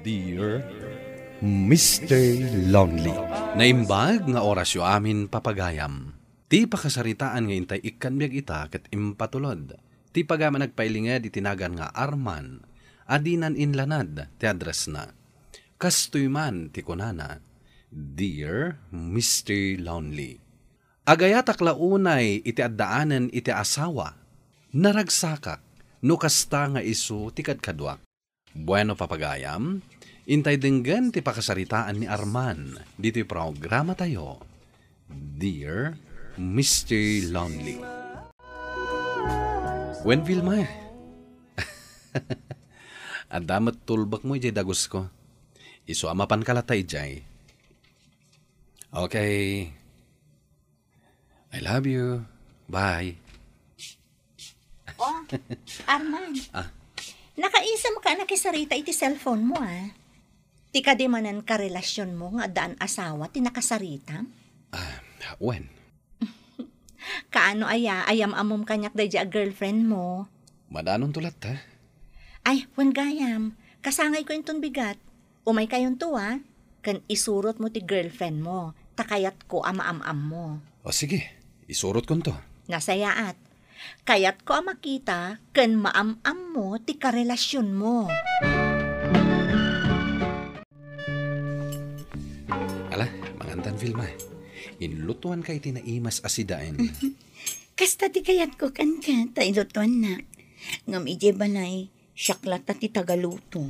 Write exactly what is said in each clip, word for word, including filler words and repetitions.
Dear Mister Lonely. Naimbag nga orasyo amin, papagayam. Ti pakasaritaan nga intay ikkan biag ita ket impatulod. Ti pagayam a nagpailinged iti nagan nga Arman, a dinan inlanad ti addressna. Kastoy man ti kunana, "Dear Mister Lonely, agayatak la unay iti addaanen iti asawa. Naragsakak no kasta nga isu ti kadkaduak." Bueno, papagayam, intay denggen ti pakasaritaan ni Arman ditoy programatayo, Dear Mister Lonely. Wen, Vilma, adda met tulbekmo idiay dagusko. Isu a mapanka latta idiay. Okay. I love you. Bye. Oh, Arman. Ah. Nakaisem ka a nakisarita iti cellphone mo, ah. Ti kadi manen karelasionmo nga addaan asawa ti nakasarita? Ah, wen. Kaano aya, ayam-ammom kaniak daydi a girlfriend mo? Madanonto latta. Ay, wen gayam. Kasangayko inton bigat. Umaykayonto, a, ken isurotmo ti girlfriend mo, ta kayatko a maam-ammo. O sige, isurotkonto. Nasayaat. Kayatko a makita ken maam-ammo ti karelasionmo. Ala, mangantan, Vilma. Inlutoanka iti naimas a sidaen. Kasta ti kayatko kenka, ta ilutoannak. Ngem idiay balay, siak latta ti tagaluto.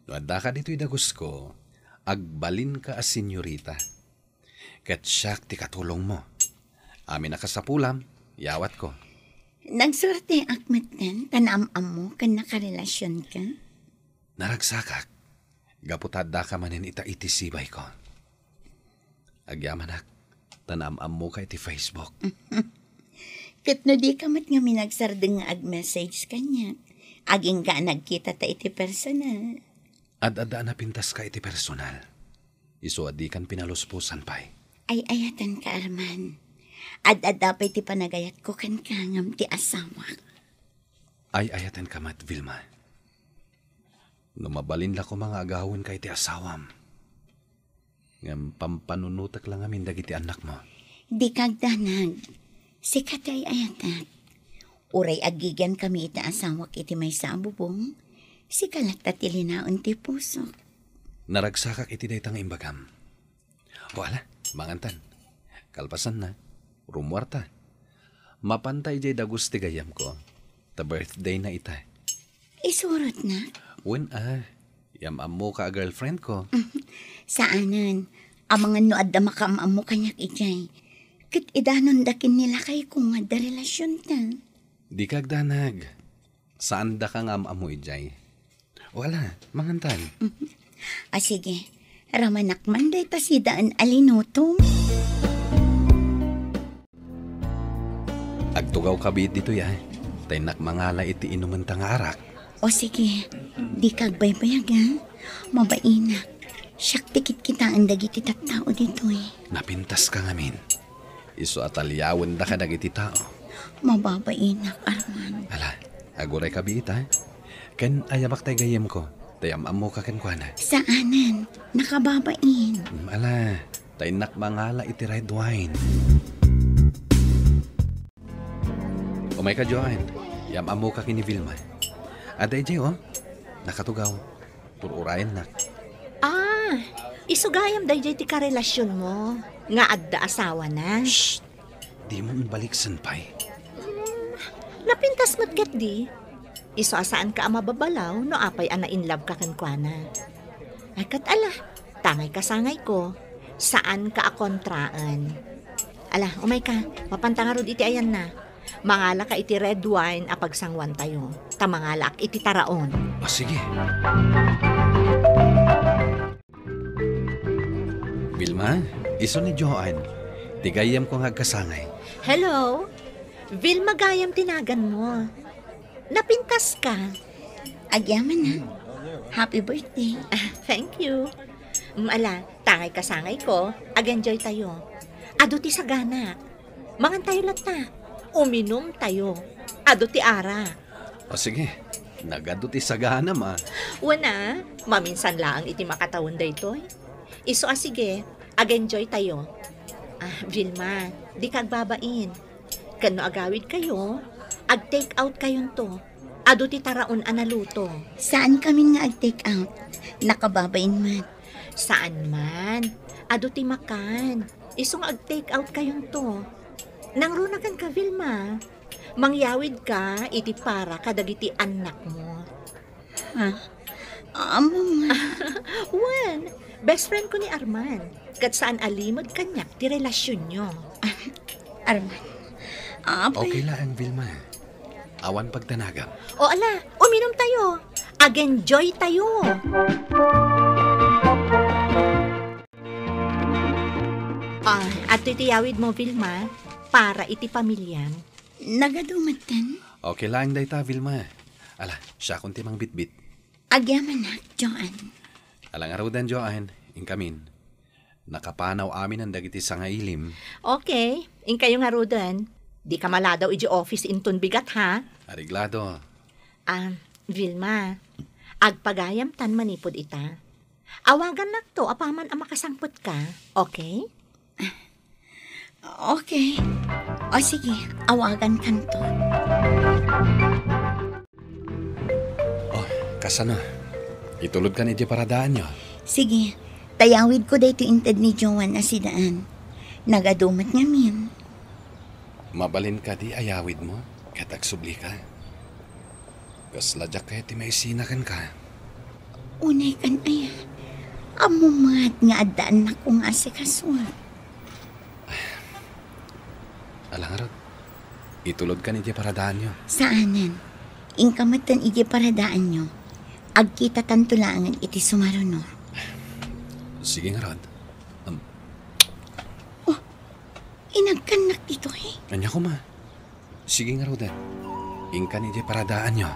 No addaka ditoy dagusko, agbalinka a senyorita. Ket siak ti katulongmo. Amin a kasapulam, yawatko. Nagsuerteak metten ta naam-ammo ken nakarelasionka? Naragsakak. Gapu ta addaka manen ita iti sibayko. Agyamanak, ta naam-ammoka iti Facebook. Ket no dika met ngamin agsardeng nga ag-message kaniak, agingga a nagkitata iti personal. Ad-adda a napintaska iti personal. Isu a dikan pinalusposan pay. Ay-ayatenka, Arman. Ad-adda pay ti panagayatko kenka ngem ti asawak. Ay-ayatenka met, Vilma. No mabalin la koma nga agawenka iti asawam, ngem pampanunotek la ngamin dagiti annakmo. Dika agdanag. Sika ti ay-ayatek. Uray agigiankami iti asawak iti maysa a bubong, sika latta ti linaon ti pusok. Naragsakak iti dayta nga imbagam. O ala, mangantan. Kalpasanna, rummuarta. Mapanta idiay dagus ti gayyemko. Ta birthdayna ita. Isurotnak? Wen a, yam-ammoka a girlfriendko. Saanen. Amangan no adda makaam-ammo kaniak idiay. Ket idanonda ken ni lakayko nga adda relasionta. Dika agdanag. Saandaka nga am-ammo idiay. O ala, mangantan. A, sige. Ramanak man dayta sidaen a linutom. Agtugawka biit ditoy, a. Ta innak mangala iti inumenta nga arak. O sige, dika agbaybayag, a. Mabainak. Siak ti kitkitaen dagiti tattao ditoy. Napintaska ngamin. Isu a taliawenda kadagiti tao. Mababainak, Arman. Ala, agurayka biit, a. Ken ayamak tay gayyemko, ta yam-ammoka kenkuana. Saanen, nakababain. Mm, ala, ta innak mangala iti red wine. Umayka, Joanne. Yam-ammoka ken ni Vilma. Adda idiay, o. Nakatugaw. Pur-urayennak. Ah, isu gayam daydiay ti karelasionmo nga adda asawana. Shh! Dimo imbaliksen pay. Hmm, napintas met ketdi. Isu a saanka a mababalaw no apay a na-inlove ka kenkuana. Ay, ket ala, tangay kasangayko, saanka a kontraen. Ala, umayka, mapanta ngarud iti ayanna. Mangalaka iti red wine a pagsanguantayo, ta mangalaak iti taraon. O, sige. Vilma, isu ni Joanne. Ti gayyemko nga agkasangay. Hello. Vilma gayam ti naganmo. Napintaska. Agyaman, a. Happy birthday. Ah, thank you. Mm, ala, tangay kasangayko, ag-enjoy tayo. Adu ti sagana. Mangan tayo latta. Uminum tayo. Adu ti ara. O sige, Nagadu ti saganam, a. Wen a, maminsan laeng iti makatawen daytoy. Isu a sige, ag-enjoy tayo. Ah, Vilma, dika agbabain. Ken no agawid kayo, ag-take out kayonto. Adu ti taraon a naluto. Saan kamin nga ag-take out? Nakababain met. Saan man. Adu ti makan. Isu nga ag-take out kayonto. Nangruna kenka, Vilma. Mangyawid ka iti para kadagiti annakmo. Ha? Ammom nga. Wen, best friend ko ni Arman. Ket saan a limed kaniak ti relasionyo. Arman. Apay. Okay laeng, Vilma. Awan pagtanagam. O ala, uminom tayo. Ag-enjoy tayo. Ah, adtoy ti yawid mo, Vilma, para iti pamiliam. Nagadu metten? Okay laeng dayta, Vilma. Ala, siakon ti mangbitbit. Agyamanak, Joan. Ala ngaruden, Joan. Inkamin. Nakapanaw aminen dagiti sangailim. Okay. Inkayo ngaruden. Dika maladaw iti office inton bigat, ha? Areglado. Ah, Vilma, agpagayamtan manipud ita. Awagannakto apaman a makasangpetka, okay? Okay. O sige, awagankanto. O, kasano? Itulodkan idiay paradaanyo? Sige, tayawidko daytoy inted ni Joan a sidaan. Nagadu met ngamin. Mabalin kadi a yawidmo ket agsublika? Kasla diak kayat ti maisina kenka. Unay kan aya. Ammom met nga adda annakko nga asikasuak. Ala ngarud, itulodkan idiay paradaanyo. Saanen. Inka metten idiay paradaanyo. Agkitatanto laengen iti sumaruno. Sige ngarud. Um, Oh, inagkannak ditoy. Ania koma? Sige ngaruden. Inkan idiay paradaanyo.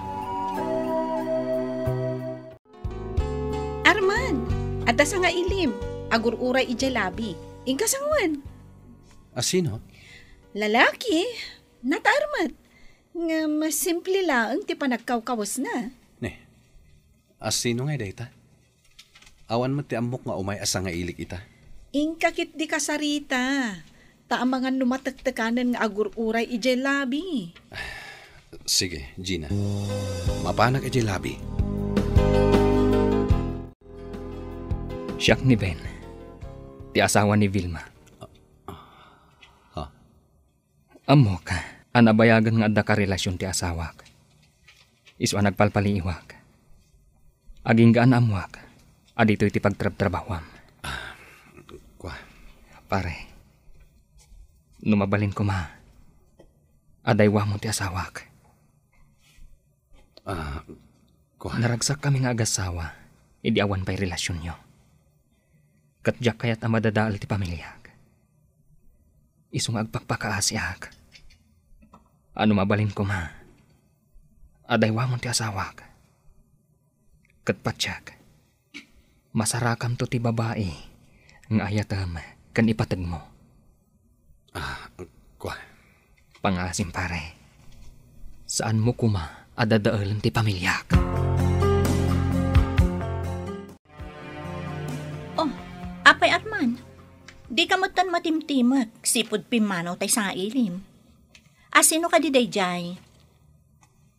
Arman, adda sangailim. Agur-uray idiay labi. Inka sanguan? A sino? Lalaki. Nataar met. Ngem simple laeng ti panagkawkawesna. Ne. A sino ngay dayta? Awan met ti ammok nga umay a sangailik ita. Inka ketdi kasarita. Ta amangan no matektekanen nga agur-uray idiay labi. Sige, Gina. Mapanak idiay labi. Siak ni Ben, ti asawa ni Vilma. Ha? Ammok a nabayagen nga adda karelasion ti asawak. Isu a nagpalpaliiwak. Agingga a naammoak a ditoy ti pagtrabtrabahoam. Ah, kua. Pare, no mabalin koma, adaywamon ti asawak. Ah, kua. Naragsakkami nga agasawa idi awan pay relasionyo. Ket diak kayat a madadael ti pamiliak. Isu nga agpakpakaasiak. A no mabalin koma, adaywamon ti asawak. Ket patiek, masarakamto ti babai nga ayatem ken ipategmo. Ah, kua. Pangaasim, pare. Saanmo koma a dadaelen ti pamiliak. Oh, apay Arman, dika metten matimtimek, sipud pimmanaw tay sangailim. A sino kadi daydiay?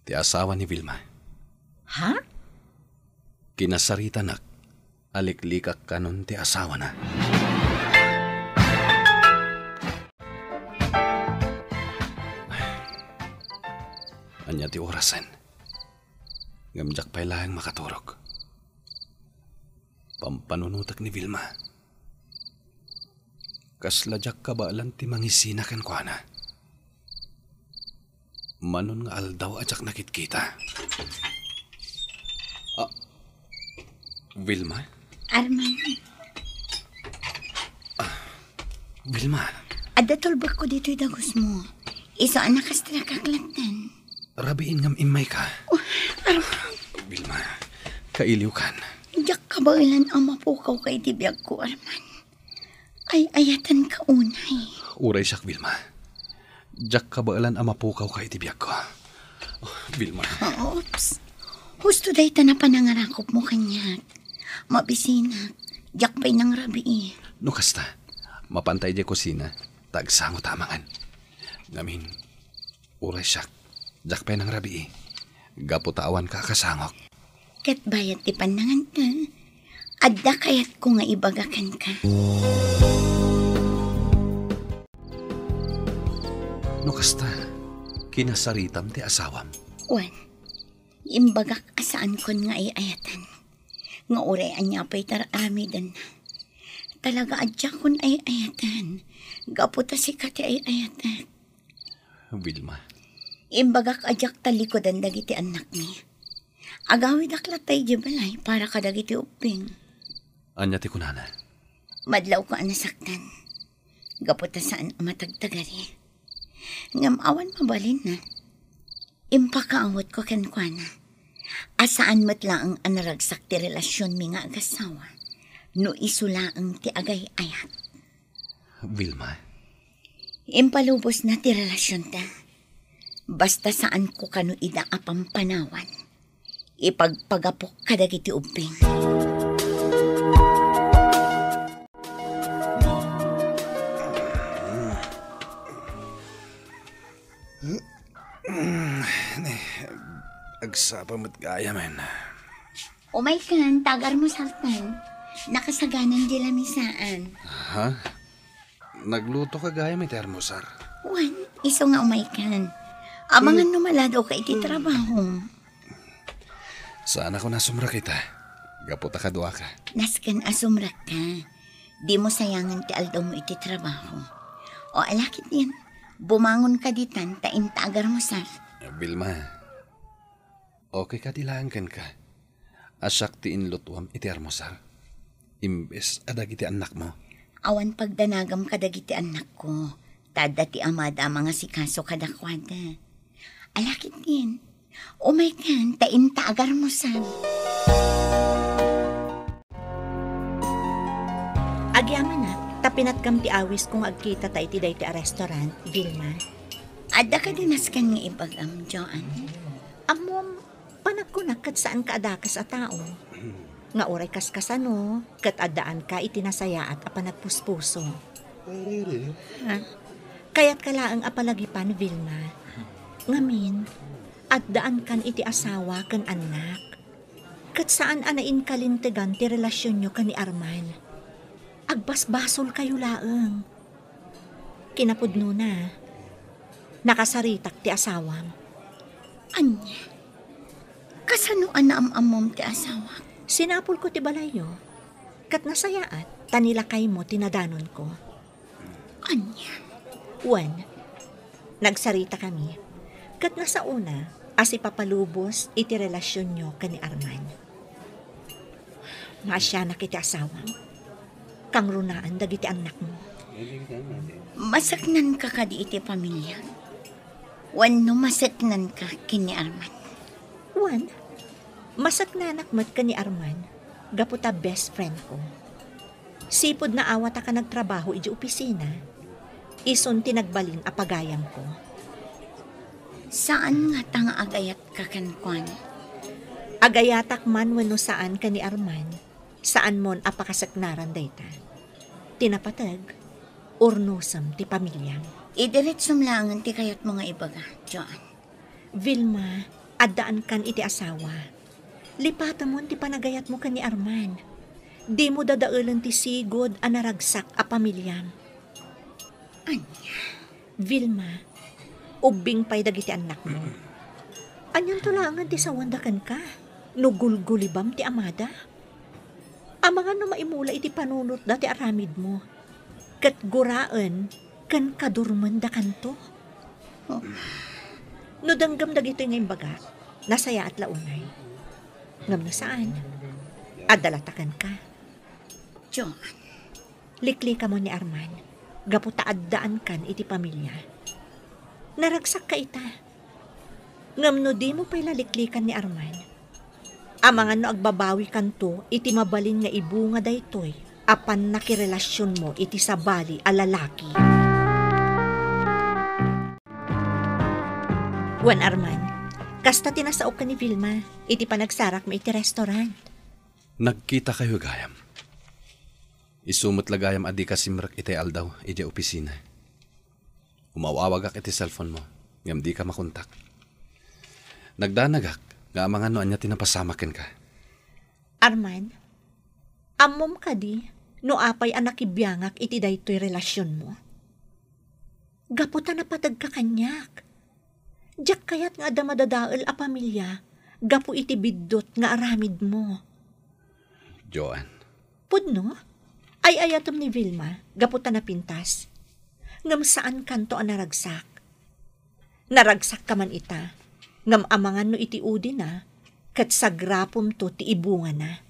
Ti asawa ni Vilma. Ha? Kinasaritanak a liklikak kanon ti asawana. Ania ti orasen? Ngem diak pay laeng makaturog. Pampanunotek ni Vilma. Kasla diak kabaelan ti mangisina kenkuana. Manon nga aldaw a diak nakitkita. Ah, Vilma? Arman. Ah, Vilma. Adda tulbekko ditoy dagusmo. Isu a nakastrakak latten. Rabiin ngem immayka. Oh, Arman. Vilma, kailiwkan. Diak kabaelan a mapukawka iti biagko, Arman. Ay-ayatenka unay. Uray siak, Vilma. Diak kabaelan a mapukawka iti biagko. Oh, Vilma. Oops. Husto dayta a panangarakupmo kaniak. Mabisinak. Diak pay nangrabii. No kasta, mapanta idiay kusina, ta agsango ta amangan. Ngamin, uray siak, diak pay nangrabii. Gapu ta awanka a kasangok. Ket bayat ti pannanganta, adda kayatko nga ibaga kenka. No kasta, kinasaritam ti asawam? Wen, imbagak a saankon nga ay-ayatan. Nga uray ania pay ti ar-aramidenna. Talaga a diakon ay-ayatan. Gapu ta sika ti ay-ayatek. Wilma. Imbagak a diak tallikudan dagiti annakmi. Agawidak latta idiay balay para kadagiti ubbing. Ania ti kunana? Madlawko a nasaktan. Gapu ta saan a matagtagari. Ngem awan mabalinna. Impakaawatko kenkuana. A saan met laeng a naragsak ti relasionmi nga agassawa. No isu laeng ti agay-ayat. Wilma? Impalubosna ti relasionta. Basta saanko kano ida a pampanawan. Ipagpagapok kadagiti ubbing. Agsapa met gayamen. Umaykan, ta agarmusaltan. Nakasaganan di lamisaan. Ha? Naglutoka gayam iti armusar? Wen, isu nga umaykan. Amangan no maladawka iti trabaho. Saan a ko nasumrek ita. Gapu ta kaduaka. Nasken a sumrekka. Dimo sayangen ti aldawmo iti trabaho. O, ala ketdin, bumangonka ditan ta inta agarmusar. Vilma, okay kadi laeng kenka a siak ti inlutuam iti armusar, imbes a dagiti annakmo? Awan pagdanagam kadagiti annakko, ta adda ti amada a mangasikaso kadakuada. Ala ketdin, umaykan ta inta agarmusar. Agyamanak, ta pinatkam ti awisko nga agkitata iti daytoy a restaurant, Vilma. Adda kadi nasken nga ibagam, Joanne? Ammom, panagkunak ket saanka a dakes a tao. Nga uray kaskasano, ket addaanka iti nasayaat a panagpuspuso. Ha? Kayatka laeng a palagipan, Vilma. Ngamin, addaankan iti asawa ken annak. Ket saan a nainkalintegan ti relasionyo ken ni Arman. Agbasbasolkayo laeng. Kinapudnona, nakasaritak ti asawam. Ania? Kasano a naam-ammom ti asawak? Sinapulko ti balayyo, ket nasayaat ta nilakaymo ti nadanonko. Ania? Wen, nagsaritakami, ket nasaona a sipapalubos iti relasionyo ken ni Arman. Maasianak iti asawam. Kangrunaan dagiti annakmo. Maseknanka kadi iti pamiliak? Wenno maseknanka ken ni Arman? Wen, maseknanak met ken ni Arman, gapu ta best friend ko. Sipud naawataka nagtrabaho idiay opisina, isun ti nagbalin a pagayamko. Saan ngata nga agayatka kenkuana? Agayatak man wenno saan ken ni Arman, saanmon a pakaseknaran dayta. Ti napateg, urnosem ti pamiliam. Idiretsom laengen ti kayatmo nga ibaga, Joan. Vilma, addaankan iti asawa. Lipatemon ti panagayatmo ken ni Arman. Dimo dadaelen ti sigud a naragsak a pamiliam. Ania? Vilma, ubbing pay dagiti annakmo. Anianto laengen ti sawanda kenka no gulgulibam ti amada? Amangan no maimula iti panunotda ti aramidmo, ket guraen ken kadurmendakanto. No denggem dagitoy nga imbagak, nasayaat la unay. Ngem no saan, adda latta kenka. Joan. Liklikamon ni Arman, gapu ta addaankan iti pamilia. Naragsakka ita. Ngem no dimo pay la liklikan ni Arman, amangan no agbabawikanto iti mabalin nga ibunga daytoy a pannakirelasionmo iti sabali a lalaki. Wen Arman, Kasta ti nasaok ken ni Vilma iti panagsarakmi iti restaurant. Nagkitakayo gayam. Isu met la gayam a dika simrek itay aldaw idiay opisina. Umaw-awagak iti cellphone mo, ngem dika makontak. Nagdanagak nga amangan no ania ti napasamak kenka. Arman, ammom kadi no apay a nakibiangak iti daytoy relasionmo? Gapu ta napategka kaniak. Diak kayat nga adda madadael a pamilia gapu iti biddut nga aramidmo. Joan. Pudno, ay-ayatem ni Vilma gapu ta napintas. Ngem saankanto a naragsak. Naragsakka man ita, ngem amangan no iti udina, ket sagrapomto ti ibungana.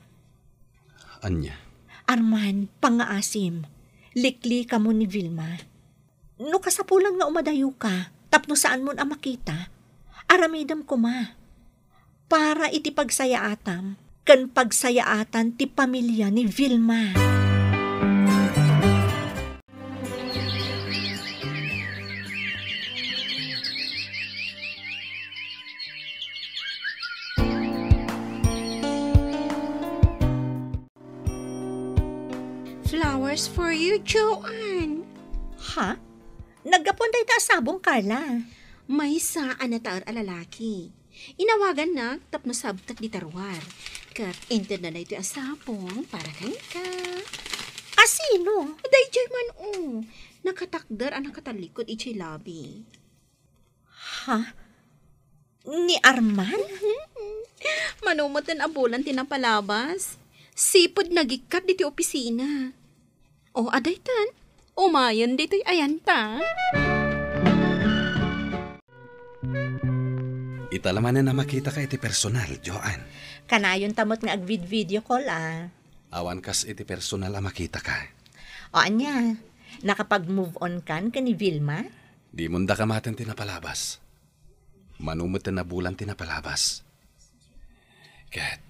Ania? Arman, pangngaasim, liklikamo ni Vilma. No kasapulan nga umadayoka tapno saanmon a makita, aramidem koma para iti pagsayaatam ken pagsayaatan ti pamilia ni Vilma. Flowers for you, Joanne. Ha? Naggapuan dayta a sabong, Carla? Maysa a nataer a lalaki. Inawagannak tapno sabtek dita ruar. Ket intedna daytoy a sabong para kenka. A sino? Daydiay man, o. Nakatakder a nakatalikod idiay lobby. Ha? Ni Arman? Mano met a bulan ti napalabas. Sipud nagikkat ditoy opisina. O, adaytan. Umayen ditoy ayanta. Ita la manen a makitaka iti personal, Joan. Kanayonta met nga agvid-video call, a. Awan kas iti personal a makitaka. O, ania? Nakapag-move on kan ken ni Vilma? Dimon daka maten ti napalabas. Mano met a bulan ti napalabas. Ket,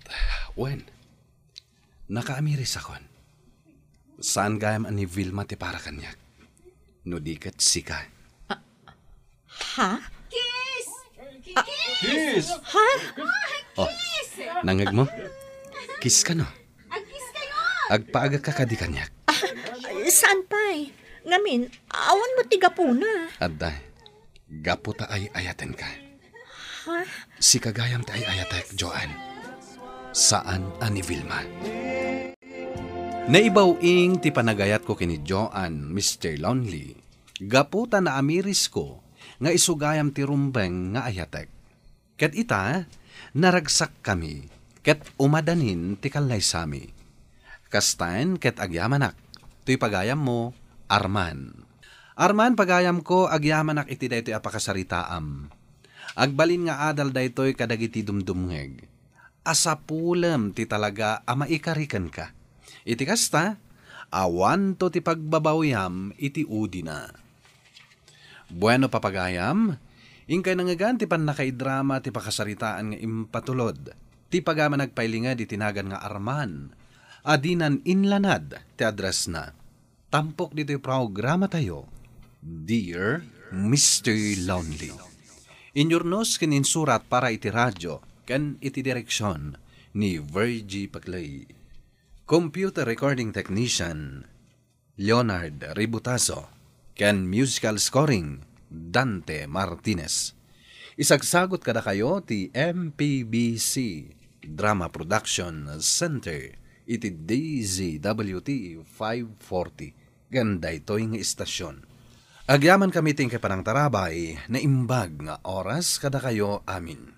wen, nakaamirisakon. Saan gayam a ni Vilma ti para kaniak. No di ket sika. Ha? Kiss! Kiss! Ha? Oh, nangngegmo? Kiss kano? Agkiss kayo! Agpaagakka kadi kaniak. Ah, saan pay? Ngamin, awan met ti gapuna. Adda, gapu ta ay-ayatenka. Ha? Sika gayam ti ay-ayatek, Joan. Saan a ni Vilma. Naibaw-ing ti panagayatko ken ni Joan, Mister Lonely, gapu ta naamirisko nga isu gayam ti rumbeng nga ayatek. Ket ita, naragsakkami, ket umadanin ti kallaysami. Kastaen ket agyamanak, toy pagayammo, Arman. Arman, pagayamko, agyamanak iti daytoy a pakasaritaam. Agbalin nga adal daytoy kadagiti dumdumngeg. Asapulem ti talaga a maikari kenka. Iti kasta, awanto ti pagbabawiam iti udina. Bueno, papagayam, inkay nangngegan ti pannakaidrama ti pakasaritaan nga impatulod ti pagayam a nagpailinged iti nagan nga Arman a dinan inlanad ti addressna. Tampok ditoy programatayo, Dear Mister Lonely. Inyurnos ken insurat para iti radio ken iti direksion ni Virgie Paclay. Computer recording technician, Leonard Ributazo, ken musical scoring, Dante Martinez. Isagsagut kadakayo ti M P B C Drama Production Center iti D Z W T five forty ken daytoy nga istasion. Agyamankami ti inkay panangtarabay, naimbag nga oras kadakayo amin.